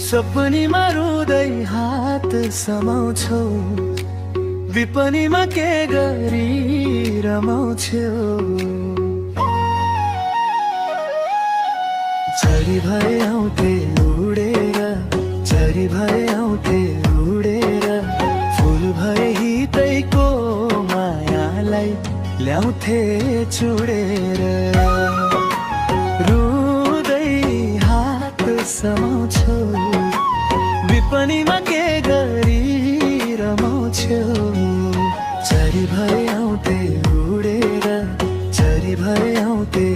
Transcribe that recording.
सपनीमा रुँदै हात समाउँछौ, विपनीमा के गरी रमाउँछौ। चरी भए आउँथे उडेर, चरी भए आउँथे उडेर, फुल भए हितैको मायालाई ल्याउँथे चुडेर। रुँदै हात समाउँछौ, विपनीमा के गरी रमाउँछौ। चरी भए आउँथे उडेर, चरी भए आउँथे